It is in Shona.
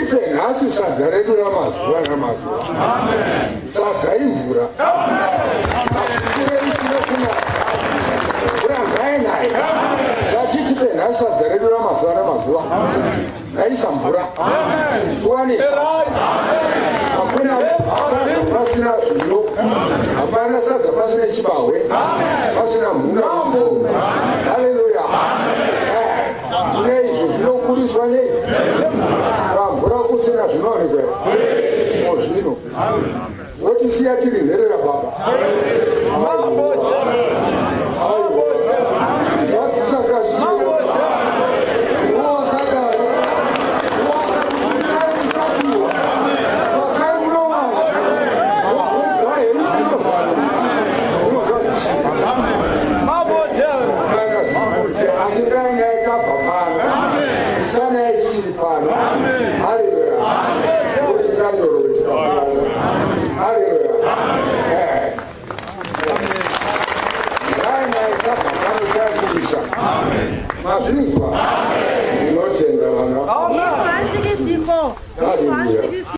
Tipe nhasi sadza redu ramazuva namazuva. Sadza imvura. Mvura ngainaye. Ngachitipe nhasi sadza redu ramazuva namazuva. Ngaisa mvura. Tiwane hakuna sadza pasina zviyo. Hapana sadza pasina chibahwe. Pasina mhuna. Haleluya. Neizvo zvinokuriswa nei? Pamvura kusina zvinowanikwa ozvino. Wotisiya tiri nherera baba. Mazvinzwa? Ndinotenda vana. 164. Hallelujah.